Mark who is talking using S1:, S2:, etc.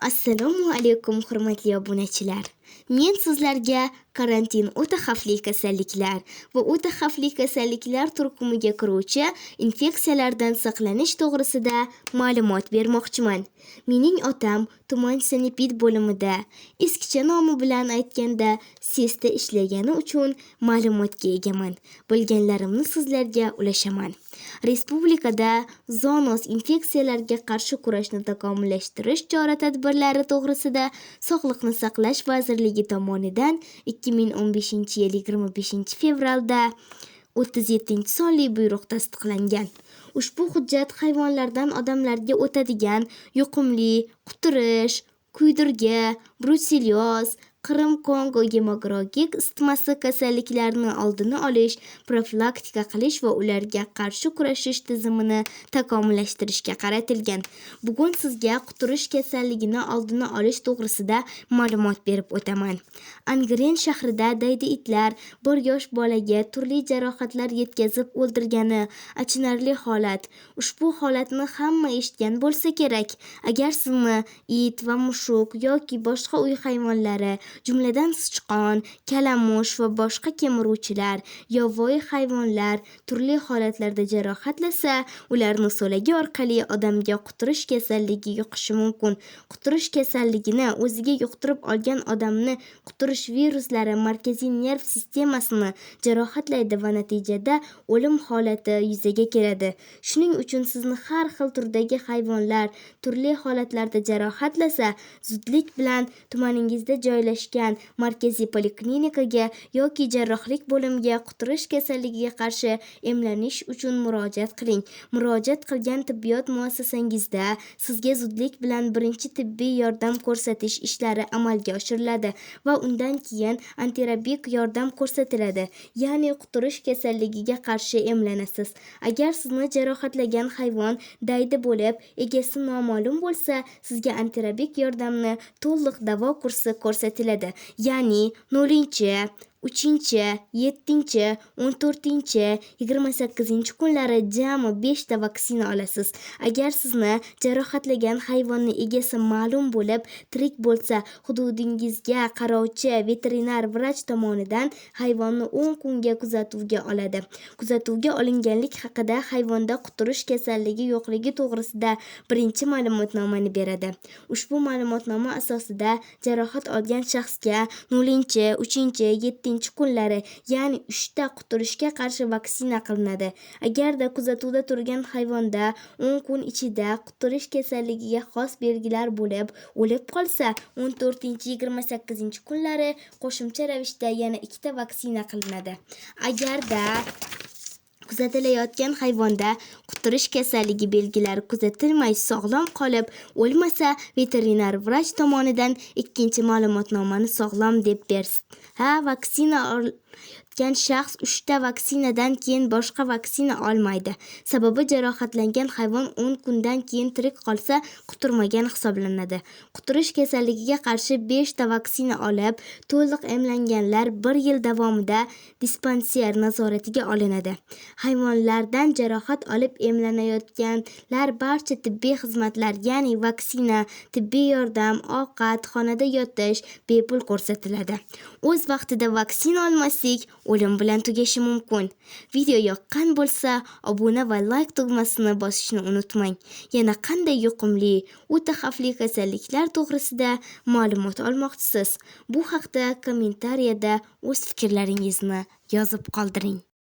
S1: Assalomu alaykum, hurmatli obunachilar. Men sizlarga karantin o'ta xavfli kasalliklar va o'ta xavfli kasalliklar turkumiga kiruvchi infeksiyalardan saqlanish to'g'risida ma'lumot bermoqchiman. Mening otam tuman sanepid bo'limida, eskicha nomi bilan aytganda, SESda ishlagani uchun ma'lumotga egaman. Bilganlarimni sizlarga ulashaman. Respublikada zoonoz infeksiyalarga qarshi kurashni takomillashtirish chora-tadbirlari to'g'risida Sog'liqni saqlash vazirligi tomonidan 2015-yil 25-fevralda 37-sonli buyruq tasdiqlangan. Ushbu hujjat hayvonlardan odamlarga o'tadigan yuqumli quturish, kuydirgi, bruselyoz, Qrim-Kongo gemorragik isitmasi kasalliklarini oldini olish, profilaktika qilish va ularga qarshi kurashish tizimini takomillashtirishga qaratilgan. Bugun sizga quturish kasalligini oldini olish to'g'risida ma'lumot berib o'taman. Angren shahrida daydi itlar bir yosh bolaga turli jarohatlar yetkazib o'ldirgani achinarli holat. Ushbu holatni hamma eshitgan bo'lsa kerak. Agar sizni it va mushuk yoki boshqa uy hayvonlari, jumladan sichqon, kalamush va boshqa kemiruvchilar, yovvoyi hayvonlar turli holatlarda jarohatlasa, ularni so'lagi orqali odamga quturish kasalligi yuqishi mumkin. Quturish kasalligini o'ziga yuqtirib olgan odamni quturish viruslari markaziy nerv sistemasini jarohatlaydi va natijada o'lim holati yuzaga keladi. Shuning uchun sizni har xil turdagi hayvonlar turli holatlarda jarohatlasa, zudlik bilan tumaningizda joylashgan markaziy poliklinikaga yoki jarrohlik bo'limiga quturish kasalligiga qarshi emlanish uchun murojaat qiling. Murojaat qilgan tibbiyot muassasangizda sizga zudlik bilan birinchi tibbiy yordam ko'rsatish ishlari amalga oshiriladi va undan keyin antirabik yordam ko'rsatiladi, ya'ni quturish kasalligiga qarshi emlanasiz. Agar sizni jarohatlagan hayvon daydi bo'lib, egasi noma'lum bo'lsa, sizga antirabik yordamni to'liq davo kursi ko'rsatiladi. Ya'ni 0-chi, 3-chi, 7-chi, 14-chi, 28-kunlari jami 5 ta vaksina olasiz. Agar sizni jarohatlagan hayvonni egasi ma'lum bo'lib, tirik bo'lsa, hududingizga qarovchi veterinar vrach tomonidan hayvonni 10 kunga kuzatuvga oladi. Kuzatuvga olinganlik haqida hayvonda quturish kasalligi yo'qligi to'g'risida birinchi ma'lumotnomani beradi. Ushbu ma'lumotnoma asosida jarohat olgan shaxsga 0-chi, 3-chi, 7-chi kunlari, ya'ni 3 ta quturishga qarshi vaksina qilinadi. Agarda kuzatuvda turgan hayvonda 10 kun ichida quturish kasalligiga xos belgilar bo'lib, o'lib qolsa, 14-chi, 28-chi kunlari qo'shimcha ravishda yana 2 ta vaksina qilinadi. Agarda kuzatilayotgan hayvonda quturish kasalligi belgilari kuzatilmay sog'lom qolib o'lmasa, veterinar vrach tomonidan ikkinchi ma'lumotnomani sog'lom deb bersin. Ha, vaksina olayotgan shaxs 3 ta vaksinadan keyin boshqa vaksina olmaydi. Sababi jarohatlangan hayvon 10 kundan keyin tirik qolsa, quturmagan hisoblanadi. Quturish kasalligiga qarshi 5 ta vaksina olib, to'liq emlanganlar 1 yil davomida dispanser nazoratiga olinadi. Hayvonlardan jarohat olib emlanayotganlar barcha tibbiy xizmatlar, ya'ni vaksina, tibbiy yordam, ovqat, xonada yotish bepul ko'rsatiladi. O'z vaqtida vaksina olmaslik o'lim bilan tugashi mumkin. Video yoqqan bo'lsa, obuna va like tugmasini bosishni unutmang. Yana qanday yuqumli, o'ta xavfli kasalliklar to'g'risida ma'lumot olmoqchisiz? Bu haqda kommentariyada o'z fikrlaringizni yozib qoldiring.